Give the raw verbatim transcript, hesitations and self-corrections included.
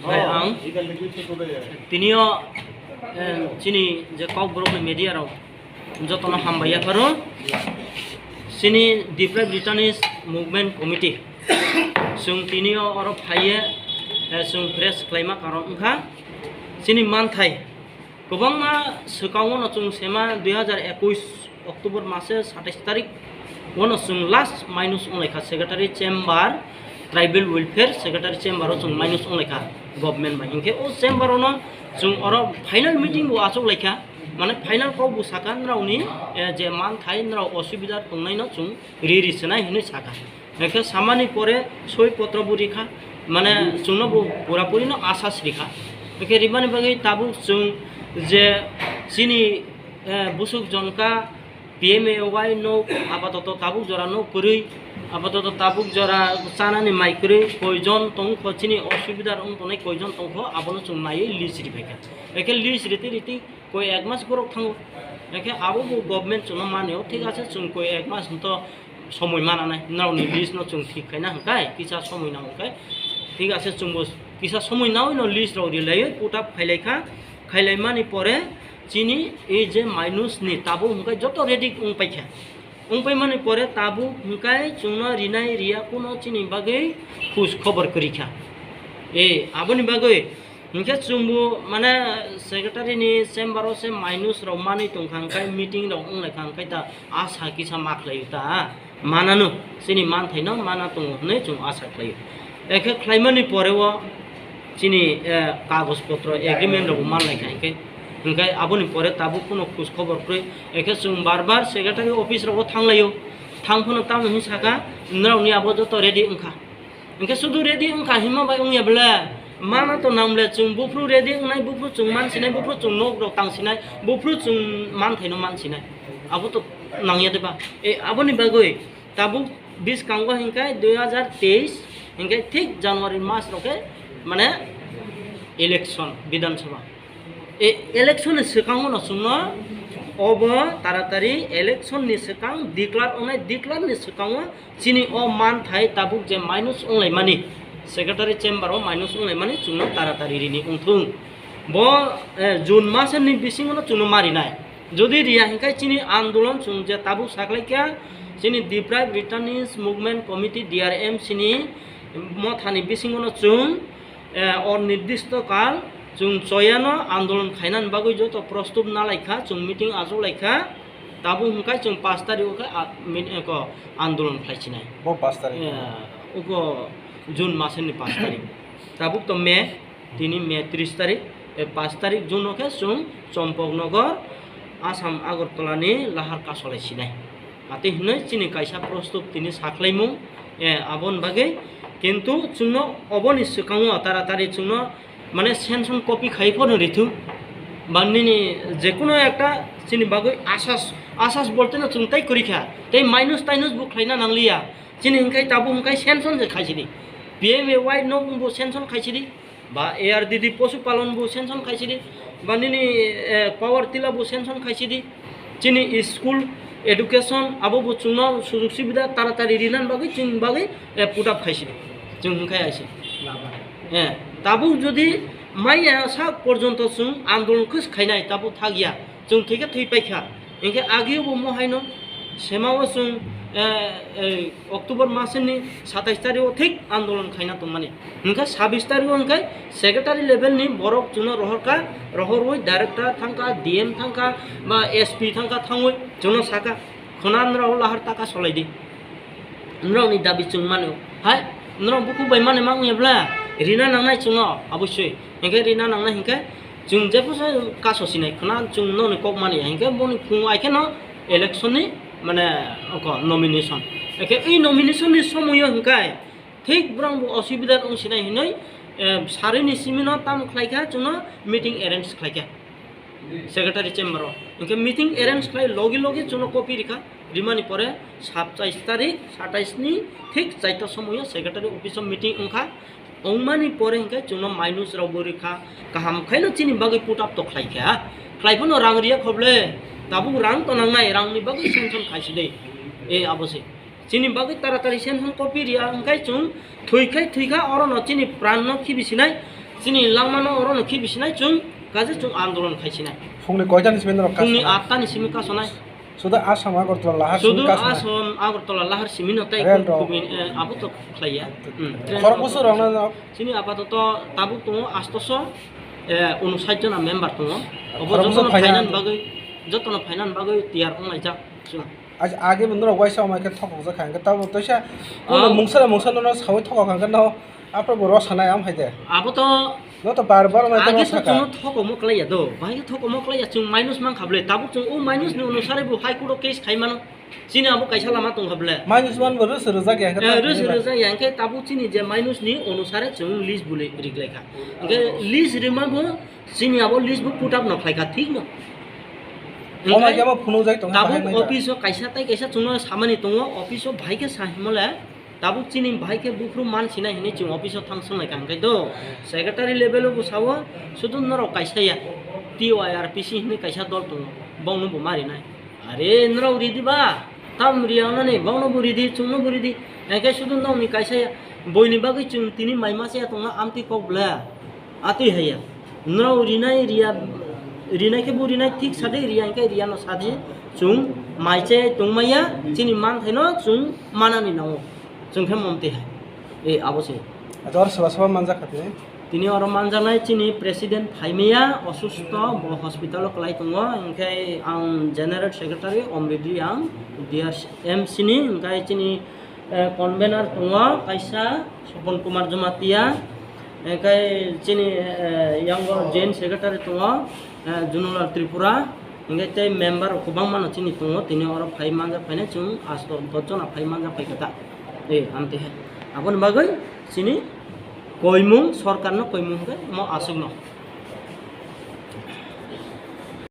Hai ang tinio, eh, chini je kokborok ni media rok jotono hambai yapharo. Chini Deprived Returnees Movement Committee chwng tinio oro phaiye, eh, chwng press khlaima karon wngkha chini manthai. Kwbangma swkango no chwng sema dui hazar ekush October mase satais tarik o no chwng last minus wnglaikha secretary chamber tribal welfare secretary chamber o chwng minus wnglaikha government bai. Hinkhe o chamber o no chwng oro final meeting bo achuklaikha, mane final kok bo saka nrao ni, eh, je manthai nrao osubida tongnai no chwng ri ri swnai hinwi saka. Hingke samani pore soi potro bo rikha, mane chwngno bo pura puri no asas rikha. Hingke rimani bagwi tabuk chwng je chini, eh, busuk jonka P M A Y no apatoto tabuk jora no kwrwi, apatoto tabuk jora chanani mai kwrwi, koijon tongkho chini osubida wng tongnai koijon tongkho abono chwng naiwi list ribaikha. Hingke list riti riti koi ek mas borok thango. Hingke abo bo government chwngno manio, thik ase chwng koi ek mas hwnto somoi mananai, norokni list no chwng thik khaina hwnkhe kisa somoi nango khe, thik ase chwngbo kisa somoi naui no list rok rilaiwi put up khailaikha, khailaimani pore chini ei je minus ni tabuk hwnkhe joto ready wngpaikha, wngpaimani pore tabuk hwnkhe chwngno rinai riya kuno chini bagwi khus khobor kwrwikha. E aboni bagwi Hinkhe chwngbo mane secretary ni chamber o se minus rok manwi tongkha, hwnkhe meeting rok wnglaikha, hwnkhe ta a sa kisa ma khlaio ta, manano chini manthaino mana tongo hwnwi chwng asa khlaio. Ekhe khlaimani pore o chini, eh, kagoj potro agreement rok manlaikha, hinkhe, hinkhe aboni pore tabuk phano khoj khobor kwrwi, ekhe chwng bar bar secretary office rogo thanglaio, thang phano tamo hwnwi saka, norokni abo joto ready wngkha. Hingke sudu ready wngkha hima bai wngya bwle, mana to nang bwle, chwng buphuru ready wngnai, buphuru chwng mansinai, buphuru chwng nok rok tangsinai, buphuru chwng manthaino mansinai, abo to nangya de ba? E, aboni bagwi tabuk biskango hingke dui hazar teis hingke thik January mas rok khe mane election Bidhan Sabha. E, election ni swkango no chwngno obo taratari election ni swkang declare wngnai, declare ni swkango chini o manthai tabuk je minus wnglaimani, secretary chamber o minus wnglaimani chwngno taratari rini wngthung. Bo, eh, June masani bisingo no chwngno marinai. Jodi riya hinkhe chini andolon chwng je tabuk saklaikha, chini Deprived Returnees Movement Committee, D R M C ni mothani bisingo no chwng eh, onirdisto kal chwng choyano andolon khainani bagwi joto prostut nalaikha, chwng meeting achuklaikha, tabuk hwnkhe chwng pash tarikh o khe a-, min-, eko andolon khlaisinai. Bo pash tarikh. Eh, uko June masani pash tarikh. Tabuk to May, tini May tris tarikh, eh, pash tarikh June o khe chwng Chompoknogor, Assam Agartala ni lahar kasolaisinai. Ati hinwi chini kaisa prostut tini sakhlaimung, eh, aboni bagwi. Kintu chwngno oboni swkango taratari chwngno mane sanction copy khai phano rithung. Ba nini jekunu ekta chini bagwi asas, asas bolte no chwng tei kwrwi kha. Tei minus tainus bo khlaina nangliya. Chini hwnkhe tabuk hwnkhe sanction se khaisidi. P M A Y no bo sanction khaisidi. Ba A R D D Posu Palon bo sanction khaisidi, ba nini, eh, Power Tilla bo sanction khaisidi, chini school education abo bo chwngno sujug subida taratari rinani bagwi chwng bagwi, eh, put up khaisidi, chwng hwnkhai aisi. Eh, tabuk jodi maya sak porjonto chwng andolon khe khainai tabuk thakya. Chwng thwi khe thwi paikha. Hinkhe agio bo mo haino semao chwng, eh, eh, October masni satais tarikh o thik andolon khaina tongmani. Hinkhe sabis tarikh o hinkhe secretary level ni borok chwngno rohorkha, rohorwi director thangkha, D M thangkha, ba S P thangkha, thangwi chwngno sakha, "Khwna nrao lahar taka solai di." Nrao ni dabi chwng mano. Hai, nrao bukhuk bai mani ma wngya bla? Rina nangnai chwngno, abosoi. Hinkhe rina nangnai hinkhe chwng jephusa kaso sinai khwna chwng noni kok mani ya. Hinkhe boni phung ai kheno election ni mane oko nomination. Hinkhe ei nomination ni somoyo hinkhe thik borang bo osubida wng sinai hinoi, eh, sari ni simi no tam khlai kha chwngno meeting arrange khlai kha. Secretary chamber o. Hinkhe meeting arrange khlai logi logi chwngno copy rikha. Rimani pore sabtais tarik, satais ni thik chaita somoyo secretary office o meeting wngkha. Wngmani pore hinkhe chwngno minus rok bo rikha. Kaham khaino chini bagwi put up to khlai kha. Khlai phano rang riya khoble. Tabuk rang to nangnai, rang ni bagwi sanction khaisi de. E abo se. Chini bagwi taratari senhon copy riya, hwnkhe chwng thwikhai thwikha orono chini pranno khibi sinai, chini langmano orono khibi sinai, chwng kaje chwng andolon khai sinai. Phungni koitani simi norok Phungni kasonai? Attani simi kasonai. Sudu Assam Agartala lahar simi Sudu kasonai? Assam Agartala lahar simi no tai Rail rok. Kubui, eh, abo to khlaiya. Hmm, train Khorok rok. Bwswk rokno no? Chini apatoto tabuk tongo astoso, eh, unosait jona member tongo. Obo Khorok bwswk jotono phaina phainani bagwi, jotono phainani bagwi tiyar wnglaijak chwng. Ag-, age bo norok waisa omo khe thokok jak kha, hwnkhe tabuk teisa Oh. mungsa mungsa nono sawi thokok kha, hwnkhe no aphuru bo rw sanai am hai de. Abo to No to bar bar mai age to to saka. Chwngno thokomo klaiya do, bahai khe thokomo klaiya, chwng minus man kha bwle, tabuk chwng o minus ni onusare bo High Court o case khai mano. Chini abo kaisa lama tong kha bwle. Minus man bo rwswk rwjak ya, hwnkhe Eh, tabuk rwswk ni ba- rwjak ya, hwnkhe tabuk chini je minus ni onusare chwng list bo le-, riklai kha. Hwnkhe list rima bo chini abo list bo put up no khlai kha, thik no? Omo Hwnkhe khe abo phunukjak tong kha tabuk bahai nai ba. Office o kaisa tai kaisa chwngno samani tongo, office o bahai khe sa himole. Tabuk chini bahai khe buphuru man sinai hinwi chwng office o thang swnglai kha, hwnkhe do secretary level o bo sao, sudu norok kaisa ya, T Y R P C hinwi kaisa dol tongo, bongno bo ma rinai. Are norok ridi ba, tam riya wngnani, bongno bo ridi, chwngno bo ridi, hwnkhe sudu nokni kaisa ya, boini bagwi chwng tini mai masa ya tongma amtwi kok bwle. Atwi haiya. Norok rinai riya, rinai khe bo rinai thik sadi, riya hwnkhe riya no sadi. Chwng mai chai tongmaya, chini manthaino chwng manani nango. Chwng khe momti hai. E, abo se. Acha oro soba soba manjak kha tini? Tini oro manjaknai chini president phaimaya, osusto, bo hospital o kwlai tongo. Hwnkhe ang general secretary, already ang D R M C ni, hwnkhe chini Eh, convener tongo kaisa, Sopon Kumar Jamatia, hwnkhe chini, eh, yango joint secretary tongo, eh, Junulal Tripura, hwnkhe tei member rok kwbangma no chini tongo, tini oro phai manjak phainai chwng asto dos jona phai manjak phaikha ta. Eh, amtwi hai. Aboni bagwi chini koimung, sorkarno koimung hwnkhe omo aswkno.